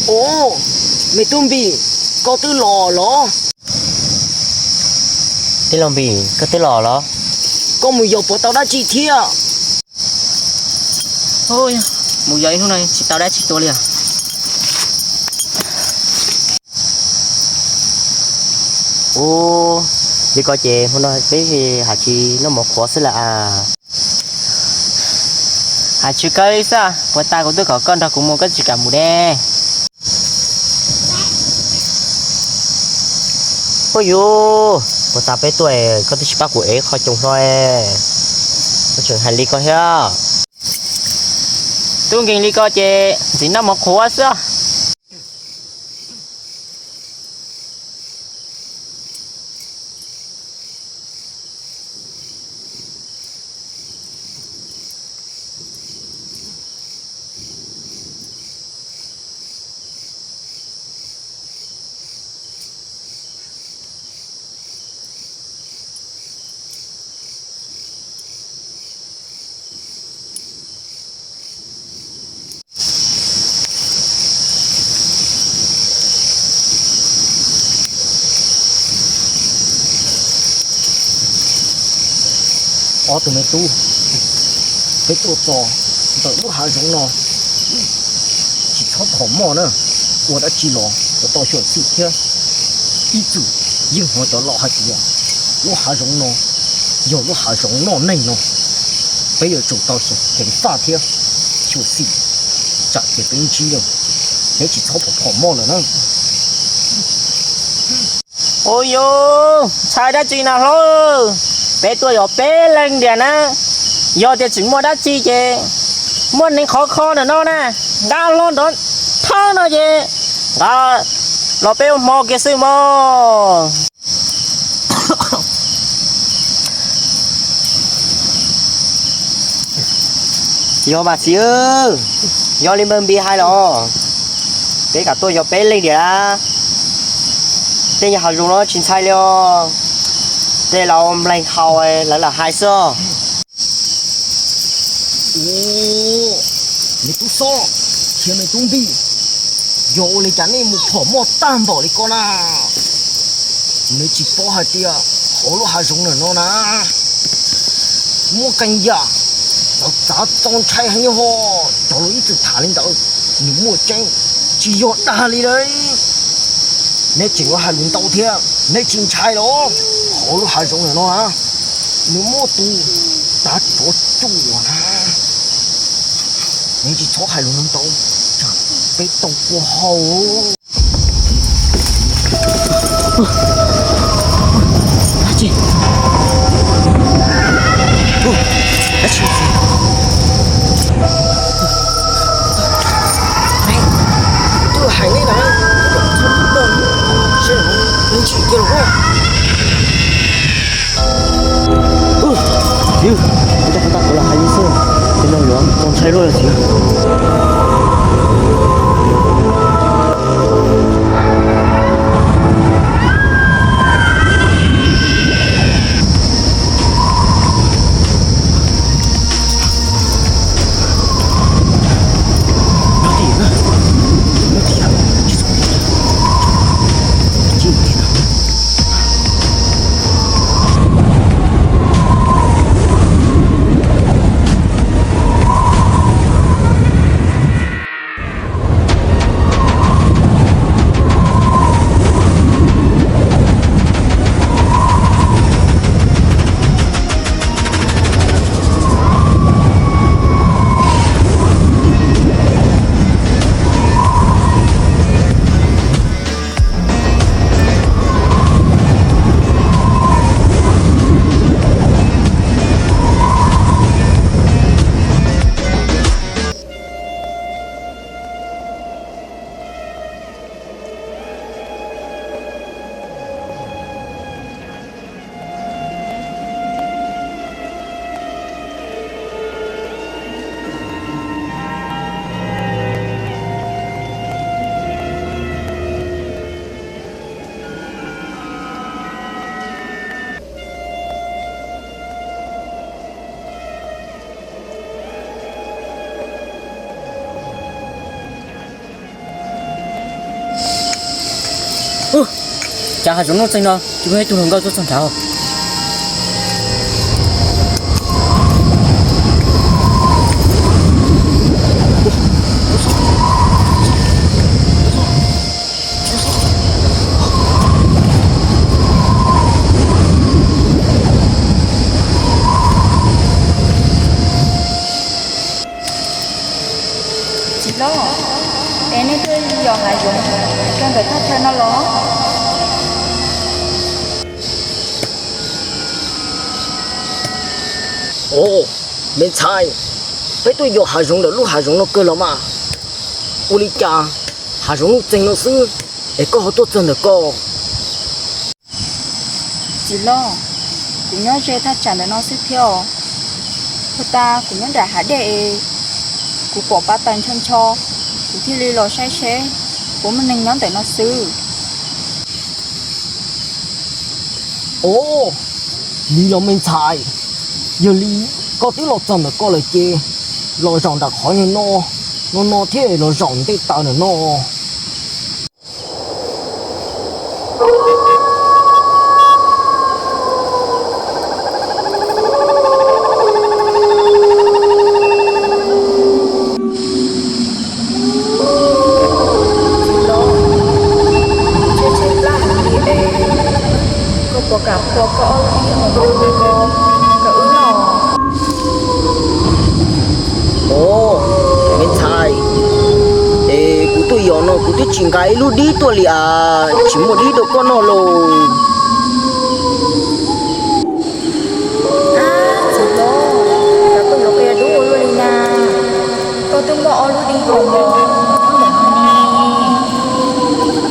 Ua, me tub Npis, koj twb los los? Tij laug Npis, koj twb los los? Koj mus yos puas tau dab tsi thiab? Mus yos ib hnub no tsis tau dab tsi tua li os. Ua li ko ces hmo no peb hais tsis noj mov qhuav xwb las as. Hais tsis kawg li xwb, puas tas kuv twb kom koj nrog kuv mus koj tsis kam mus ne. Ua yus, puas tas peb tuaj koj twb tsis pab kuv ev qhov coos hlo, koj tseem hais li ko thiab. Tub nkeeg li ko ces ntxim noj mov qhuav xwb. Ob tug me tub, peb tuaj txog ntawm lub hav zoov no, tsis txhob phom moj na, ua dab tsi los yuav tau xyuam xim thiab. Ib txwm yeej hnov cov laus hais tias lub hav zoov no yog lub hav zoov noj neeg no, peb yuav tsum tau xyuam kev faj thiab xyuam xim, tsam ces peb ntsib lawm, peb tsis txhob phom phom moj lawm na. Ua yus, ntshai dab tsi na hlob? Peb tuaj yog peb leeg tiag na, yog tias tseem muaj dab tsi ces muaj neeg khov kho ntawm no na, nqa hlo nrov thawj no ces nqa los peb ua hmo kiag xwb mog. Yog mas txiv, yog li npawg Npis hais los, peb kam tuaj yog peb leeg tiag. Tej nyuag hav zoov no tsis ntshai li os, tej laus npleeg haus lawv lam hais xwb. Ua, me tub Xob thiab me tub Npis, yog ua li cas nej mus phom moj tag npaum li ko na? Neb tsis paub hais tias hauv lub hav zoov ntawm no na, muaj qee yam txav txaus ntshai heev ho. Cov laus ib txwm tham li ntawd, nws muaj tseeb, tsis yog dag li lawm. Neb tseem yuav hais lus ntau thiab, neb tsis ntshai los? Hauv lub hav zoov ntawm no na, nws muaj tus tav tsov cuam na. Neb tsis txhob hais lus ntau, tsam peb tau kua hau. Twb hais nej na, txhob pub poj, seb nws tsim kiag los. Yus, ua cas kuv tau kuv lam hais li xwb, ces no yuav txaus ntshai luaj li txiv. Ub, cas hav zoov nuj txeeg no tsis muaj ib tug hluas nkauj tuaj txog nrad. Txiv hlob, es nej tuaj yos hav zoov rau ntawm thaj chaw no los? Os, me ntxhais, peb tuaj yos hav zoov ntawm lub hav zoov no kawg los mas. Ua li cas hav zoov nuj txeeg no xwb es koj ho tuaj txog ntawm ko? Txiv hlob, kuv nyob ze thaj tsam ntawm no xwb thiab os. Puag ta kuv nyob nram hav dej es kuv pom pa taws ncho ncho, kuv thiaj li los saib seb puas muaj neeg nyob ntawm no xwb. Os, li los me ntxhais, yog li koj twb los txog ntawm ko lawm ces los zaum nram qhov nyuag no, no no thiab los zaum ntej taws ntawm no. Txiv hlob, tshaib tshaib plab heev li es koj puas kam qhua koj ob lub dib mus rau ko kom wb noj? Os, me ntxhais, es kuv tuaj yos no kuv twb tsis nqa ib lub dib tuaj li as, tsis muaj dib rau koj noj lauj. Ab, txiv hlob, cas koj yuav qia dub ua luaj li na? Koj twb muaj ob lub dib mos mos nyob ntawm no ne,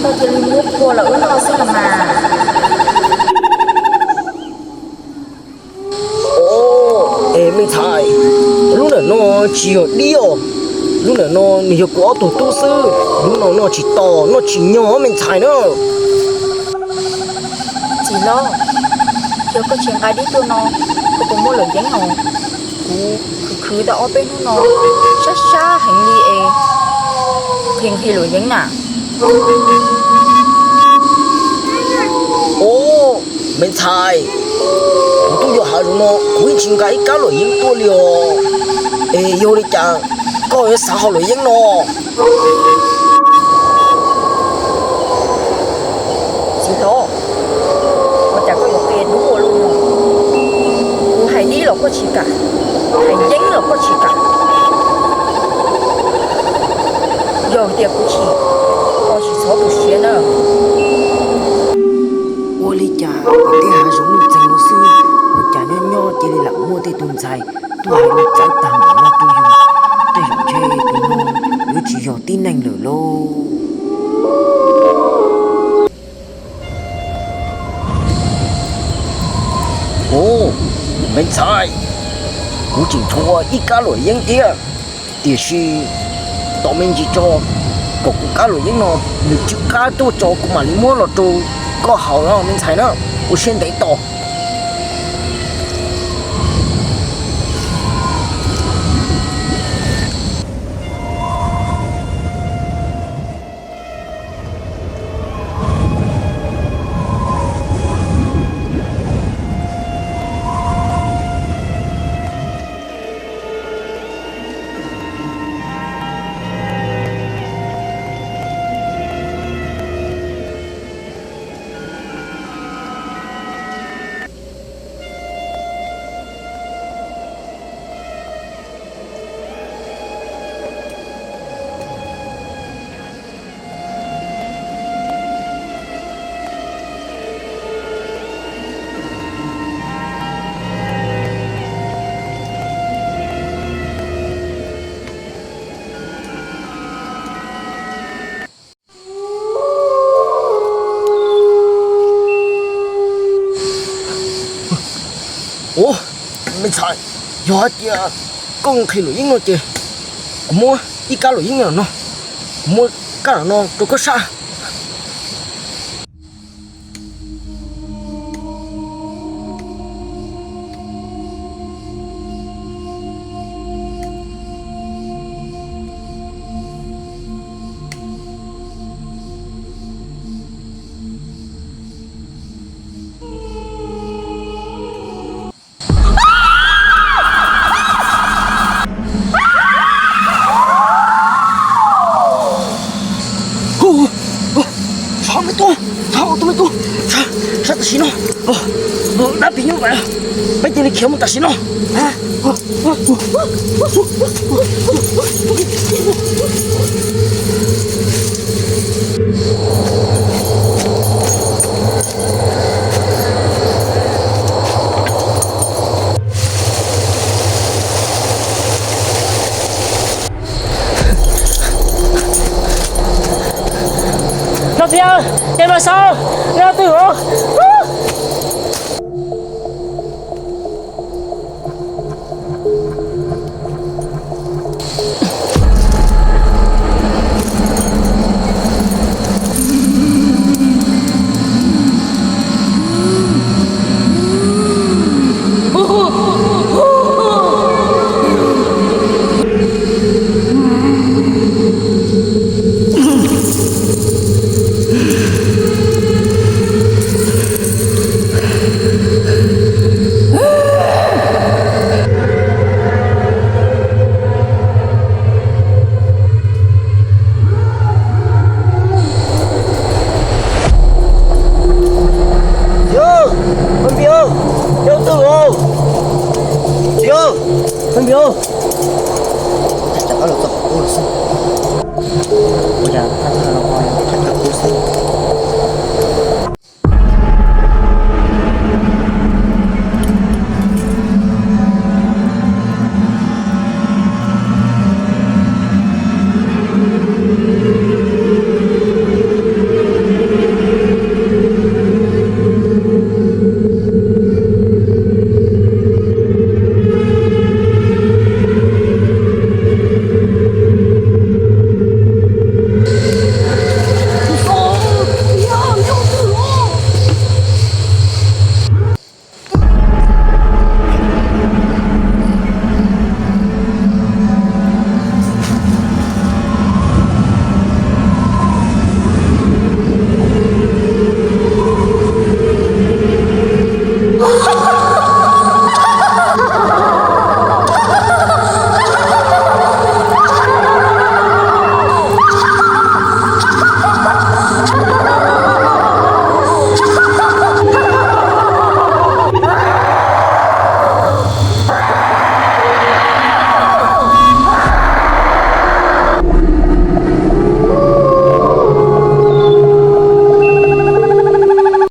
koj cia li muab qhua los wb noj xwb los mas. Os, es me ntxhais, lub ntawm no tsis yog dib os, lub ntawm no nws yog kuv ob tug tub xwb, lub no noj tsis to noj tsis nyog me ntxhais na. Txiv hlob, yog koj tsis nqa dib tuaj no, koj puas muaj luam yeeb os? Kuv khwv khwv tau ob peb hnub no, sab sab heev li es, nqhis nqhis luam yeeb na. Os, me ntxhais, kuv tuaj yos hav zoov no kuv yeej tsis nqa ib kab luam yeeb tuaj li os. Es yog li cas koj yuav xav haus luam yeeb no? Txiv hlob, ua cas koj yuav qia dub ua luaj no? Kuv hais dib los koj tsis kam, hais yeeb los koj tsis kam. Yog tias kuv chim, koj tsis txhob tu siab na. Ua li cas pem tej hav zoov nuj txeeg no xwb, ua cas nyob nyob cia li lam muaj tej tug ntxhais tuaj hais lus txawv tag npaum no rau yus? Tej zaum ntshe tus no yuav tsis yog tib neeg lawm lauj. Os, me ntxhais, kuv tseem tshuav ib kab luam yeeb thiab, tiam sis tos me ntsis tso, kom kuv kab luam yeeb no nws tsw qab tuaj tso kuv mam li muab los rau koj haus no me ntxhais na, ua siab ntev tos. Ua, me ntxhais, yog hais tias koj nqhis luam yeeb no ces kuv muab ib kab luam yeeb no, kuv muab kab no rau koj sab. Thaub, tub me tub, sab tam sim no, dab phim nyuj vais, peb cia li khiav mus tam sim no. No txiv, ces mas sau, no twg os.